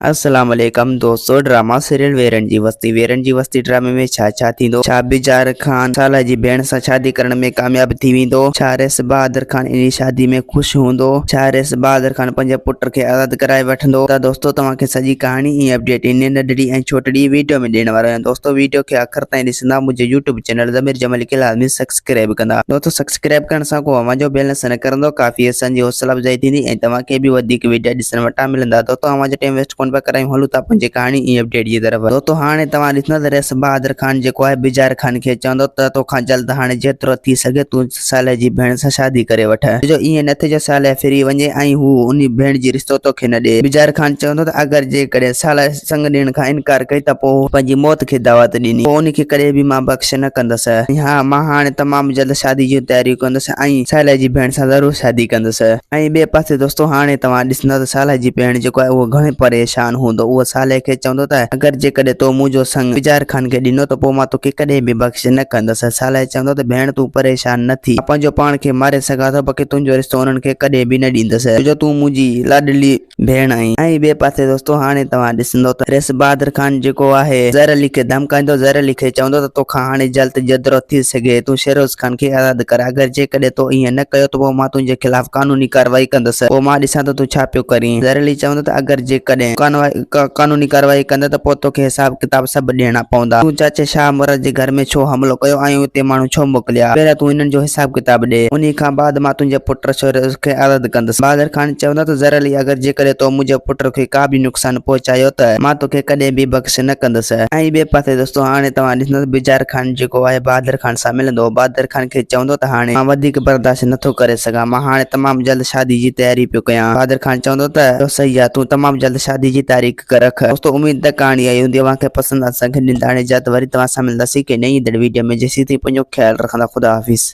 السلام عليڪم دوستو ڊراما سيريل ويرن جي وستي ويرن جي وستي ڊرامي ۾ ڇا ڇا ٿيندو ڇا بجار خان صالح جي ڀيڻ سان شادي ڪرڻ ۾ ڪامياب ٿي ويندو ڇا ريس بهادر خان انهي شادي ۾ خوش هوندو ڇا ريس بهادر خان پنهنجي پٽ کي آزاد ڪرائي وٺندو ته دوستو توهان کي سڄي ڪهاڻي ۽ اپڊيٽ انهي ننڍڙي ۽ ڇوٽڙي ويڊيو ۾ ڏيڻ وارو آهيان دوستو ويڊيو کي آخر تائين ڏسندا منهنجي يوٽيوب چينل ضمير جمالي کي لازمي سبسڪرائب ڪندا دوستو سبسڪرائب ڪرڻ سان ڪو اوهان جو بيلنس نه ڪرندو ڪافي اسان جي حوصلا افزائي ٿيندي ۽ توهان کي به وڌيڪ ويڊيا ڏسڻ وٽان ملندا دوستو اوهان جو ٽيم ويسٽ ڪونه پيا ڪرايون هلون ٿا پنهنجي ڪهاڻي ۽ اپڊيٽ جي طرف دوستو هاڻي توهان ڏسندا ته رئيس بهادر خان جيڪو آهي بجار خان کي چوندو ته توکان جلد هاڻي جيترو ٿي سگهي تون صالح جي ڀيڻ سان شادي ڪري وٺ جو ائين نه ٿئي جو صالح ڦري وڃي ۽ هو انهي ڀيڻ جي رشتو توکي نه ڏي بجار خان چوندو ته اگر جيڪڏهن صالح سڱ ڏيڻ کان انڪار ڪئي ته پوء پنهنجي موت کي دعوت ڏني. پوء ان کي ڪڏهن به مان بخش نه ڪندس. ۽ ها، مان هاڻي تمام جلد شادي جون تياريون ڪندس ۽ صالح جي ڀيڻ سان ضرور شادي ڪندس. ۽ ٻئي پاسي دوستو هاڻي توهان ڏسندا ته صالح جي ڀيڻ جيڪو آهي اهو گهڻو پريشان هوندو. اهو صالح کي چوندو ته اگر جيڪڏهن تو منهنجو سڱ بجار خان کي ڏنو ته پوء مان توکي ڪڏهن به بخش نه ڪندس. صالح چوندو ته ڀيڻ تون پريشان نه ٿي. مان پنهنجو پاڻ کي ماري سگهان ٿو باقي تنهنجو رشتو انهن کي ڪڏهن به نه ڏيندس. ڇو جو تون منهنجي لاڏلي. ڀيڻ آهين. ۽ ٻئي پاسي دوستو هاڻي توهان ڏسندو ته ريس بهادر خان جيڪو آهي زهر علي کي ڌمڪائيندو زهر علي کي چوندو ته توکان هاڻي جلد جيترو ٿي سگهي تون شيروز خان کي آزاد ڪر اگر جيڪڏهن تو ائين نه ڪيو ته پوء مان تنهنجي خلاف قانوني ڪارروائي ڪندس پوء مان ڏسان ته تون ڇا پيو ڪرين زهر علي چوندو ته اگر جيڪڏهن قانوني ڪارروائي ڪندين ته پوء توکي حساب ڪتاب سڀ ڏيڻا پوندا تون چاچي شاهه مراد جي گهر ۾ ڇو حملو ڪيو ۽ اتي ماڻهو ڇو موڪليا پهريان تون انهن جو حساب ڪتاب ڏي انهي کان بعد مان تنهنجي پٽ شيروز کي آزاد ڪندس. بهادر خان چوندو ته زر علي اگر جيڪڏهن تو منهنجي پٽ کي ڪا به نقصان پهچايو ته مان توکي ڪڏهن به بخش نه ڪندس. ۽ ٻئي پاسي دوستو هاڻي توهان ڏسندو ته بجار خان جيڪو آهي بهادر خان سان ملندو بهادر خان کي چوندو ته هاڻي مان وڌيڪ برداشت نٿو ڪري سگهان مان هاڻي تمام جلد شادي جي تياري پيو ڪيان. بهادر خان چوندو ته صحيح آهي تون تمام جلد شادي جي تاريخ رک. دوستو اميد ته ڪهاڻي آئي هوندي اوهان کي پسند اسان کي ڏيندا هاڻي اجازت وري توهان سان ملنداسين ڪنهن نئين ايندڙ ويڊيو ۾ جيسين تائين پنهنجو خيال رکندا خدا حافظ.